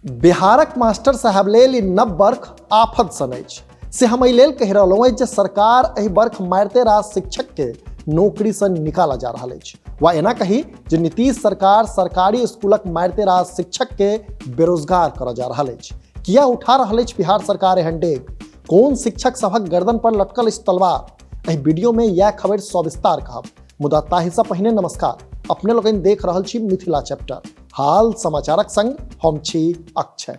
बिहारक मास्टर साहब लेल ई नव बर्ख आफत सन अछि। से हम एहि लेल कहि रहलहुँ अछि जे सरकार एहि बर्ख मारिते रास शिक्षक के नौकरी से निकाला जा रहल अछि, वा एना कही जे नीतीश सरकार सरकारी स्कूलक मारिते रास शिक्षक के बेरोजगार करऽ जा रहल अछि। किया उठा रहल अछि बिहार सरकार एहन डेग? कोन शिक्षक सभक गर्दन पर लटकल अछि तलवार? एहि वीडियो में यह खबर सविस्तार कहब, मुदा ताहिसँ पहिने नमस्कार। अपने लोकनि देख रहल छी मिथिला चैप्टर हाल समाचारक संग हम छी अक्षय।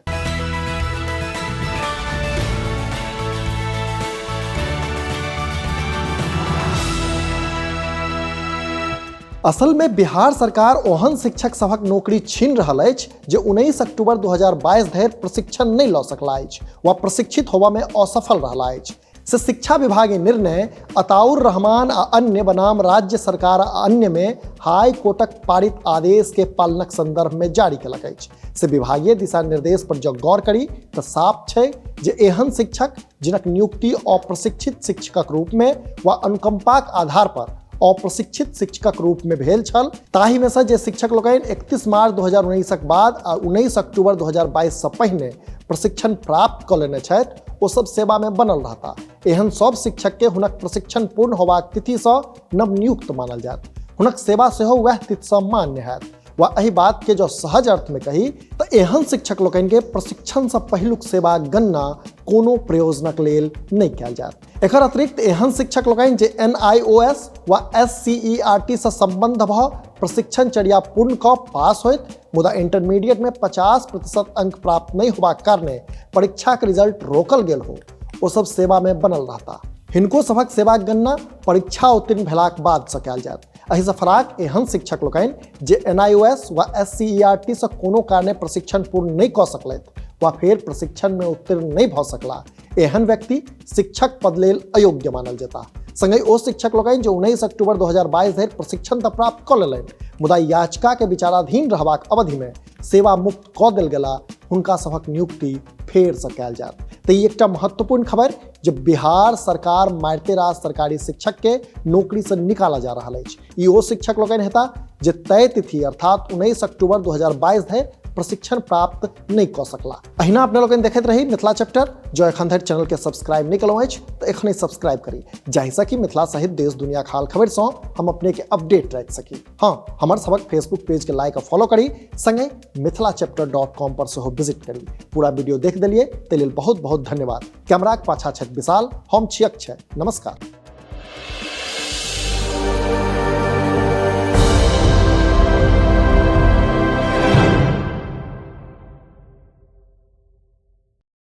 असल में बिहार सरकार ओहन शिक्षक सभक नौकरी छीन रहल अछि जे 19 अक्टूबर 2022 धरि प्रशिक्षण नहि लऽ सकला अछि वा प्रशिक्षित होबा में असफल रहला अछि। से शिक्षा विभाग निर्णय अताउर रहमान आ अन्य बनाम राज्य सरकार आ अन्य में हाई कोर्टक पारित आदेश के पालनक संदर्भ में जारी केलक अछि। से विभागीय दिशा निर्देश पर जँ गौर करी तऽ साफ छै जे एहन शिक्षक जिनक नियुक्ति अप्रशिक्षित शिक्षकक रूप में वा अनुकंपाक आधार पर अप्रशिक्षित शिक्षकक रूप में भेल छल, ताहि में से जे शिक्षक लोकनि 31 मार्च 2019 बाद आ 19 अक्टूबर 2022 से पहिने प्रशिक्षण प्राप्त कऽ लेने छथि, ओ सब सेवा में बनल रहता। एहन सब शिक्षक के हुनक प्रशिक्षण पूर्ण होबाक तिथि से नवनियुक्त मानल जायत। हुनक सेवा सेहो वएह तिथि से मान्य हैत। वा एहि बात के जो सहज अर्थ में कही तऽ एहन शिक्षक लोकनि के प्रशिक्षण से पहिलुक सेवा गणना कोनो प्रयोजनक लेल नहि कयल जायत। एकर अतिरिक्त एहन शिक्षक लोकनि जे NIOS वा SCERT से संबंध भऽ प्रशिक्षण चर्या पूर्ण कऽ पास होइत, मुदा इंटरमीडिएट में 50% अंक प्राप्त नहि होबाक कारणे परीक्षाक रिजल्ट रोकल गेल हो, ओ सब सेवा में बनल रहता। हिनको सभक सेवाक गणना परीक्षा उत्तीर्ण भेलाक बाद से कयल जायत। एहिसँ फराक एहन शिक्षक लोकनि जे NIOS वा SCERT से कोनो कारणे प्रशिक्षण पूर्ण नहि कऽ सकलथि वा फेर प्रशिक्षण में उत्तीर्ण नहि भऽ सकला, एहन व्यक्ति शिक्षक पद लेल अयोग्य मानल जेता। संगहि ओ शिक्षक लोकनि जे 19 अक्टूबर 2022 धरि प्रशिक्षण तऽ प्राप्त कऽ लेलनि, मुदा याचिका के विचाराधीन रहबाक अवधि में सेवा मुक्त कऽ देल गेला, हुनका सभक नियुक्ति फेरसँ कयल जायत। तऽ ई एकटा महत्वपूर्ण खबर जे बिहार सरकार मारिते रास सरकारी शिक्षक के नौकरी से निकाला जा रहल अछि। ई ओ शिक्षक लोकनि हेता जे तय तिथि अर्थात 19 अक्टूबर 2022 धरि प्रशिक्षण प्राप्त नहि कऽ सकला। अहिना अपने लोकनि देखैत रही मिथिला चैप्टर। जो एखन धरि चैनल के सब्सक्राइब नहि केलहुँ अछि तऽ एखने सब्सक्राइब करी, जाहिसँ कि मिथिला सहित देश दुनिया हाल खबर सँ हम अपने के अपडेट राखि सकी। हाँ, हमर सबक फेसबुक पेज के लाइक आ फॉलो करी, संगे mithilaChapter.com पर सेहो विजिट करी। पूरा वीडियो देख देलिए ताहि लेल बहुत बहुत धन्यवाद। कैमराक पाछा छथि विशाल, हम छी अक्षय। नमस्कार।